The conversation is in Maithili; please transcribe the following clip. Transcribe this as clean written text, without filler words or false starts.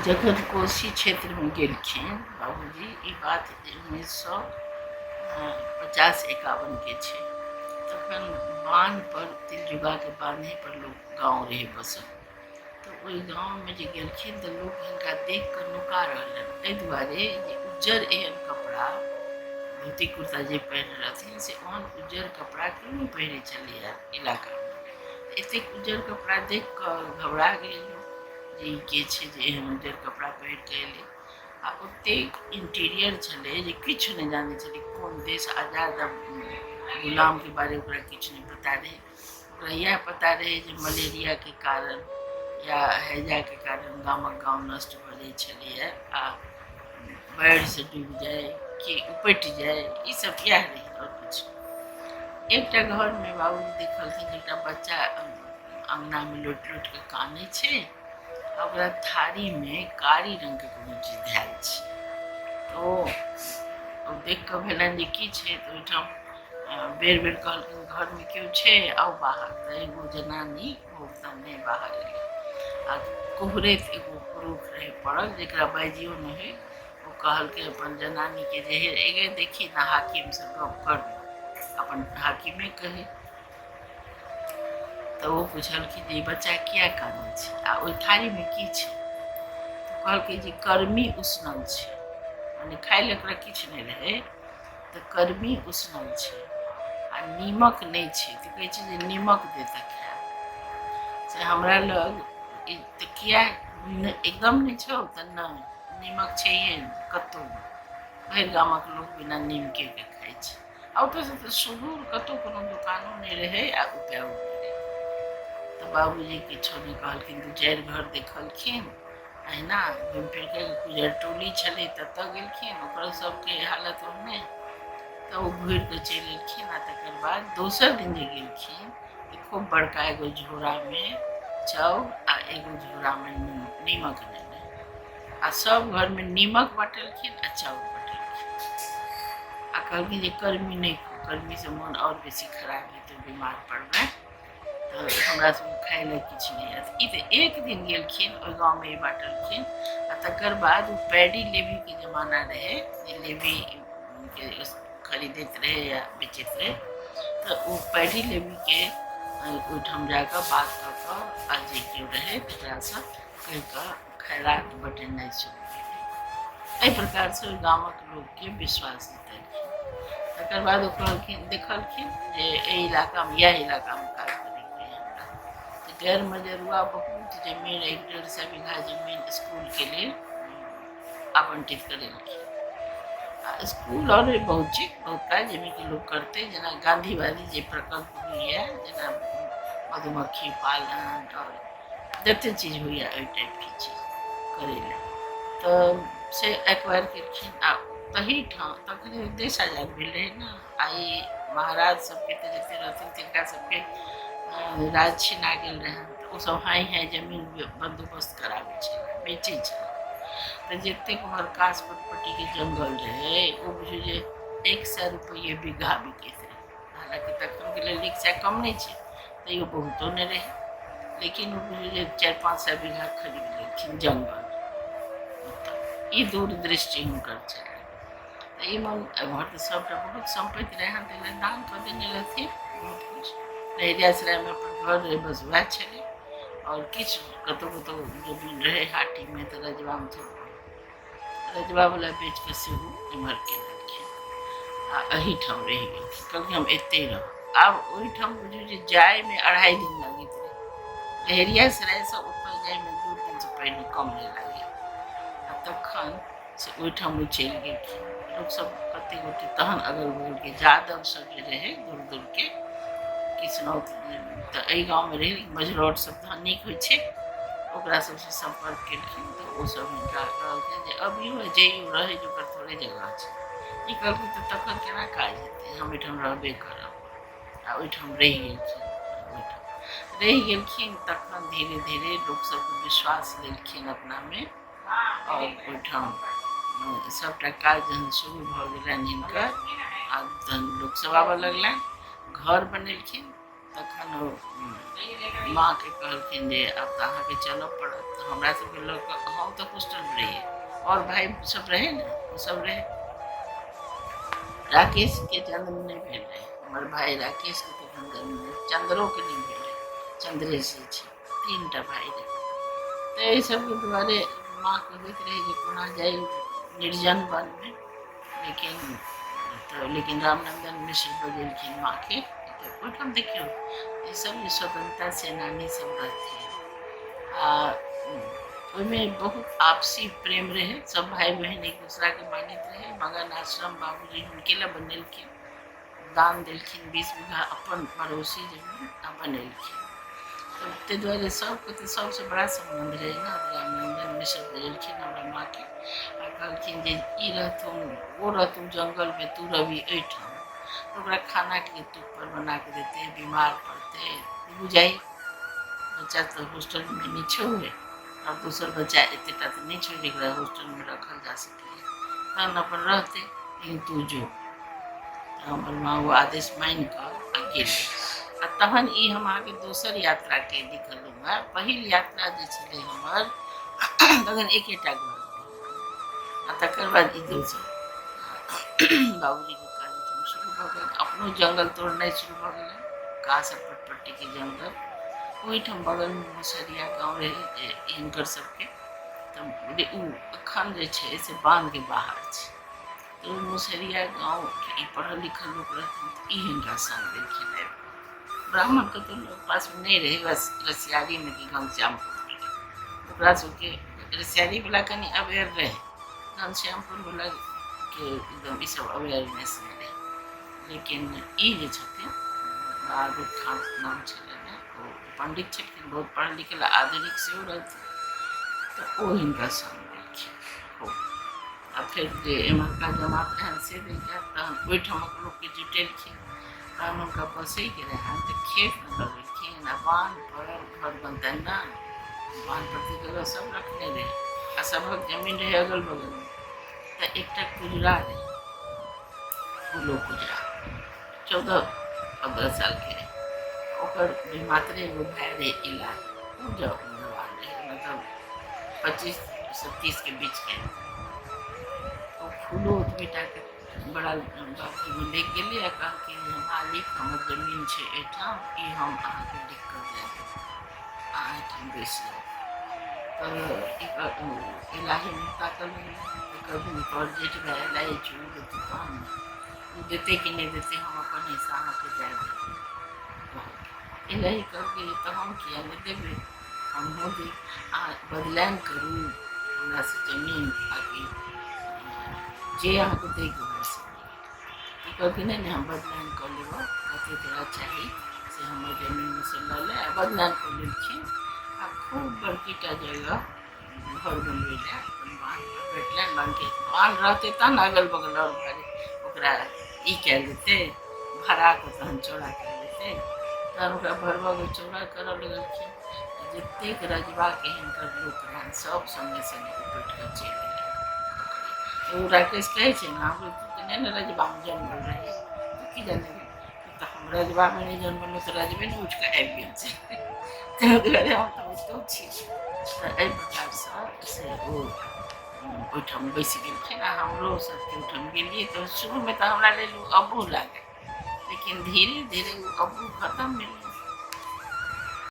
जखन कोशी क्षेत्रमे गेलखिन बाबूजी, ई बात 1950-51 के छै, तखन बान्हपर, तिलजुगाके बान्हेपर लोक गाँव रहै बसल। तऽ ओहि गाँवमे जे गेलखिन तऽ लोक हिनका देखि कऽ नुका रहलनि, एहि दुआरे जे उज्जर एहन कपड़ा, धोती कुर्ता जे पहिरने रहथिन से ओहन उज्जर कपड़ा केओ नहि पहिरै छलैए इलाकामे। एतेक उज्जर कपड़ा देखि कऽ घबरा गेलै लोक जे ई के छै जे एहन उज्जर कपड़ा पहिर कऽ एलै। आ ओतेक इंटीरियर छलै जे किछु नहि जानै छलै कोन देश आजाद आ गुलामके बारे ओकरा किछु नहि पता रहै। ओकरा इएह पता रहै जे मलेरियाके कारण या हैजाके कारण गामक गाम नष्ट भऽ जाइ छलैए आ बाढ़िसँ डूबि जाइ कि उपटि जाइ, ईसभ इएह रहै आओर किछु। एकटा घरमे बाबूजी देखलखिन जे एकटा बच्चा अङ्गनामे लोटि लोटि कऽ कानै छै आ ओकरा थारीमे कारी रङ्गके कोनो चीज धयल छै। तऽ ओ देखि कऽ भेलनि जे की छै, तऽ ओहिठाम बेर बेर कहलखिन, घरमे केओ छै, आउ बाहर। तऽ एगो जनानी नहि बाहर एलै आ कुहरैत एगो पुरुष रहै पड़ल, जकरा बाजियो नहि होइ। ओ कहलकै अपन जनानीके जे हे एगे, देखी ने, हाकिमसँ गप कर, अपन हाकिमे कहै। तऽ ओ पुछलखिन जे ई बच्चा किया कानै छै आ ओहि थारीमे की छै? तऽ कहलकै जे कर्मी उसनल छै, मने खाय लए ओकरा किछु नहि रहै, तऽ कर्मी उसनल छै आ नीमक नहि छै, तऽ कहै छै जे नीमक दे तऽ खायब। से हमरा लग ई तऽ किया एकदम नहि छौ? तऽ नहि, नीमक छैहे नहि कतहु नहि, भरि गामक लोक बिना नीमके के खाइ छै। आ ओतयसँ तऽ सुदूर कतहु कोनो दोकानो नहि रहै आ उपायो नहि रहै। तऽ बाबूजी किछो नहि कहलखिन, दू चारि घर देखलखिन, अहिना घुमि फिर कऽ गुजर टोली छलै ततऽ गेलखिन, ओकरो सबके हालत ओहने। तऽ ओ घुरि कऽ चलि एलखिन आ तकर बाद दोसर दिन जे गेलखिन तऽ खूब बड़का एगो झोरामे चाउर आ एगो झोरामे नीमक नेने आ सब घरमे नीमक बँटलखिन आ चाउर बँटलखिन आ कहलखिन जे गर्मी नहि खो, गर्मीसँ मोन आओर बेसी खराब हेतै, बीमार पड़बै, तऽ हमरा सबके खाय लए किछु नहि यऽ। ई तऽ एक दिन गेलखिन ओहि गाँवमे ई बाँटलखिन आ तकर बाद ओ पैडी लेवीके जमाना रहै जे लेवीके खरीदैत रहै या बेचैत रहै, तऽ ओ पैडी लेवीके ओहिठाम जाकऽ बात कऽ कऽ आ जे केओ रहै तकरासँ कहि कऽ खैरात बँटेनाइ शुरू भेलै। एहि प्रकारसँ ओहि गामक लोकके विश्वास जीतलखिन। तकर बाद ओ कहलखिन, देखलखिन जे एहि इलाकामे, इएह इलाकामे काज करैके अइ हमरा, तऽ गैर मजरुआ बहुत जमीन, 150 बीघा जमीन इसकुलके लेल आवंटित करेलखिन। आ इसकुल आओर बहुत चीज, बहुत काज जाहिमे कि लोक करतै, जेना गाँधीवादी जे प्रकल्प होइए, जेना मधुमक्खी पालन आओर जते चीज होइए ओहि टाइपके चीज करै लए, तऽ से एक्वायर केलखिन। आ तही ठाम तखने देश आजाद भेल रहै ने, आ ई महाराज सबके तऽ जते रहथिन तिनका सबके राज छिना गेल रहनि, तऽ ओसब हाँइ हाँइ जमीन बन्दोबस्त कराबै छलै, बेचै छलै। तऽ जतेक उम्हर कास पटपटीके जङ्गल रहै ओ बुझू जे 100 रुपैए बीघा बिकैत रहै। हालाँकि तखनके लेल 100 कम नहि छै, तैयो बहुतो नहि रहै, लेकिन ओ बुझू जे 400-500 बीघा खरीद लेलखिन जङ्गल। ई दूरदृष्टि हुनकर छलनि। तऽ ई मन एम्हर तऽ सभटा बहुत सम्पत्ति रहनि, ताहि लए दान कऽ देने रहथिन बहुत किछु। लहेरियासरायमे अपन घर रहै, बस उएह छलै आओर किछु कतहु कतहु जमीन रहै हाटीमे, तऽ रजवामे थोड़े, रजवावला बेच कऽ सेहो एम्हर केलखिन आ एहीठाम रहि गेलखिन। कहलखिन हम एतहि रहब। आब ओहिठाम बुझू जे जायमे 2.5 दिन लगैत रहै, लहेरियासरायसँ ओतऽ जायमे 2 दिनसँ पहिने कम नहि लागै। आ तखन से ओहिठाम ओ चलि गेलखिन। लोकसभ कतेक गोटे तहन अगल बगलके यादव सब जे रहै दूर दूरके किसनौत तऽ एहि गाँवमे रहै, मझरौट सब धनिक होइ छै, ओकरा सबसँ सम्पर्क केलखिन तऽ ओसभ हुनका कहलखिन जे अबियौ, जइयौ, रहै जोगर थोड़े जगह छै। ई कहलखिन तऽ तखन केना काज हेतै, हम एहिठाम रहबे करब। आ ओहिठाम रहि गेलखिन। ओहिठाम रहि गेलखिन, तखन धीरे धीरे लोकसभके विश्वास लेलखिन अपनामे आओर ओहिठाम सभटा काज जहन शुरू भऽ गेलनि हिनकर आ तहन लोकसभ आबऽ लगलनि, घर बनेलखिन। तखन ओ माँके कहलखिन जे आब तऽ अहाँके चलऽ पड़त। तऽ हमरा सबके लऽ कऽ, हम तऽ होस्टलमे रहियै, आओर भाय सब रहै ने, ओ सब रहै। राकेशके जन्म नहि भेल रहै, हमर भाय राकेशके तखन जन्म नहि, चन्द्रोके नहि भेल रहै, चन्द्रेश जे छै, 3टा भाय रहै। तऽ एहि सबके दुआरे माँके होइत रहै जे कोना जाइ निर्जन वनमे। लेकिन तऽ लेकिन रामनन्दन मिश्र बजेलखिन माँके। तऽ ओहिठाम देखियौ, ई सब जे स्वतंत्रता सेनानी सब रहथिन आ ओहिमे बहुत आपसी प्रेम रहै, सब भाय बहिन एक दोसराके मानैत रहै। मगन आश्रम बाबूजी हुनके लए बनेलखिन, दान देलखिन 20 बीघा अपन पड़ोसी जमीन आ बनेलखिन। तऽ ताहि दुआरे सबके तऽ सबसँ बड़ा सम्बन्ध रहै ने। रामनन्दन मिश्र बजेलखिन हमरा माँके आ कहलखिन जे ई रहथुन, ओ रहथुन जङ्गलमे, तू रहबी एहिठाम, तऽ ओकरा खानाके तुक पर बना कऽ देतै, बीमार पड़तै, बुझाइ बच्चा तऽ होस्टलमे नहि छौ, आब दोसर बच्चा एतेटा तऽ नहि छौ जकरा होस्टलमे रखल जा सकैए, तहन अपन रहतै, लेकिन तू जो। तऽ हमर माँ ओ आदेश मानि कऽ आ गेलै। आ तहन ई हम अहाँके दोसर यात्राके लिखलहुँ हेँ। पहिल यात्रा जे छलै हमर, तखन एकेटा घर रहै, आ तकर बाद ई दोसर बाबूजीके काज एहिठाम शुरू भऽ गेल, अपनो जङ्गल तोड़नाइ शुरू भऽ गेलै, घास आ पटपट्टीके जङ्गल। ओहिठाम बगलमे मुसहरिया गाँव रहै जे हिनकर सबके, तऽ ओ एखन जे छै से बान्हके बाहर छै। तऽ ओ मुसहरिया गाँवके ई पढ़ल लिखल लोक रहथिन, तऽ ई हिनका सङ्ग देलखिन आबि कऽ। ब्राह्मण कतहु लोक पासमे नहि रहै, बस रसियारीमे कि घनश्यामपुरमे रहै। ओकरा सबके रसियारीवला कनि अवेयर रहै, घनश्यामपुरवलाके एकदम ईसब अवेयरनेस नहि रहै। लेकिन ई जे छथिन, बहादुर खान नाम छलनि हेँ, ओ पण्डित छलखिन, बहुत पढ़ल लिखल आधुनिक सेहो रहथिन, तऽ ओ हिनका सङ्ग देलखिन खूब। आ फेर जे एम्हरका जमात रहनि से देलकनि, तहन ओहिठामक लोकके जुटेलखिन। तहन हुनका बसैके रहनि तऽ खेतमे लगेलखिन आ बान्ह पर घर बनतनि ने। बान्ह पर तऽ जगह सब रखने रहै आ सभक जमीन रहै अगल बगलमे। तऽ एकटा कुजरा रहै, फूलो कुजरा, 14-15 सालके रहै। ओकर मात्र एगो भाय रहै इला, ओ जवान रहै, मतलब 25 से 30 के बीचके। ओ फूलो ओतबे टाके बड़ा बाबूजी लिख गेलै आ कहलखिन जे मालिक, हमर जमीन छै एहिठाम, ई हम अहाँके लिख कऽ दए देब, अहाँ एहिठाम बैसि जाउ। तऽ इलाही मुँह ताकल रहलै। तऽ कहलखिन, तोहर जेठ भाय इलाही छौ, ओ देतै तहन ने, ओ देतै कि नहि देतै, हम अपन हिस्सा अहाँके दए देब। इलाही कहलकै, तऽ हम किया नहि देबै? हमहूँ देब। अहाँ बदलाइन करू हमरासँ जमीन आकि जे अहाँके दैके हुए से। तऽ कहलखिन, नहि नहि, हम बदलाइन कऽ लेबऽ, कतेक तोरा चाही से हमर जमीनमे से लऽ ले। आ बदलाइन कऽ लेलखिन आ खूब बड़कीटा जगह घर बनबै लए अपन बान्ह पर भेटलनि। बान्हके बान्ह रहतै तहन अगल बगल आओर घर ओकरा ई कयल जेतै, भरा कऽ तहन चौड़ा कयल जेतै। तहन ओकरा भरबऽ के चौड़ा करऽ लगलखिन। जतेक रजबाके हिनकर लोक रहनि, सब सङ्गे सङ्गे उपटि कऽ चलि गेलै। ओ राकेश कहै छै ने, हमरो तऽ नहि ने रजबामे जन्मल रहै, तऽ की जाने। तऽ हम रजबामे नहि जन्मलहुँ तऽ रजबे ने उठि कऽ आबि गेल छै, ताहि दुआरे हम तऽ ओतहु छी। तऽ एहि प्रकारसँ से ओ ओहिठाम बैसि गेलखिन आ हमरो सबके ओहिठाम गेलियै तऽ शुरूमे तऽ हमरा लेल ओ अबूह लागल, लेकिन धीरे धीरे ओ अबूह खतम भेलै।